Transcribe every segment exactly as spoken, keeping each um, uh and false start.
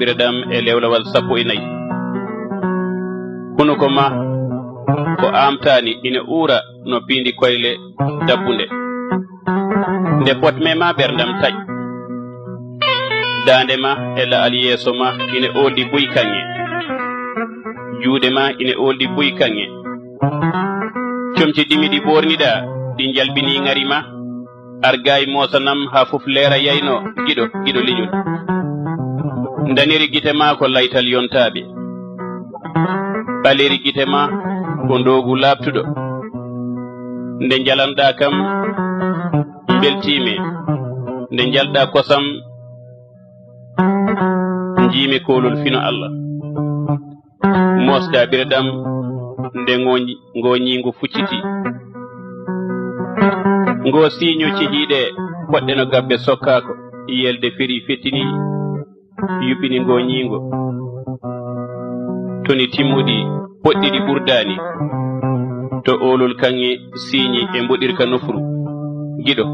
Ɓirɗam e lewlawal sappo e nayi. Hunuko ma ko aamtaani ina uura no piindi koyle dabbunde. Nde fotme ma ɓerndam taƴ. Daande ma e la'al yeeso ma ina ooldi buy kaŋŋe. Juuɗe ma ina ooldi buy kaŋŋe. Comci dimi ɗi ɓoorniɗaa, ɗi njalbini ŋari ma. Argaay moosanam haa fof leera yayno, giɗo, giɗo leñol. Daniri gite ma ko laytal yontaaɓe. Ɓaleri gite ma ko ndoogu laaɓtuɗo. Nde njalanɗaa kam, mbeltiimi. Nde njalɗaa kosam, njiimi koolol fino Allah. Moosɗaa ɓirɗam nde ngo, ngo ñiingu fucciti. Ngo siiño cehiiɗe poɗɗe no gabbe sokkaako, yelde feri fettini, yuɓɓini ngo ñiingo. Toni timmuɗi poɗɗi ɗi ɓurdaani, to oolol kaŋŋe siiñi e mboɗirka nofru. Giɗo.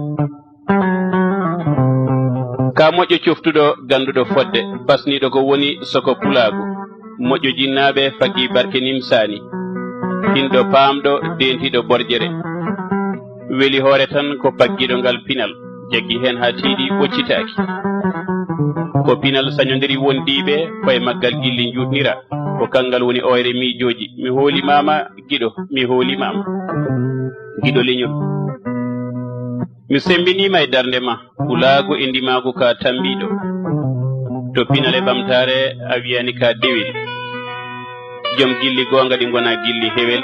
Ka moƴƴo coftuɗo, gannduɗo fodde, pasniiɗo ko woni soko pulaagu. Moƴƴo jinnaaɓe faggi barke nimsaani. Hinɗo paamɗo, deentiiɗo borƴere. Weli hoore tan ko paggiiɗo ngal pinal, jaggi heen haa tiiɗi ɓoccitaaki. Ko pinal sañondiri wondiiɓe, ko e maggal gilli njuutnira. Ko kanngal woni ooyre miijooji. Mi hoolimaama, giɗo, mi hoolimaama. Giɗo leñol. Mi semmbiniima e darnde ma, pulaagu e ndimaagu ka tammbiiɗo. To pinal e ɓamtaare, a wiyaani ka dewel. Jom gilli goonga ɗi ngona gilli hewel.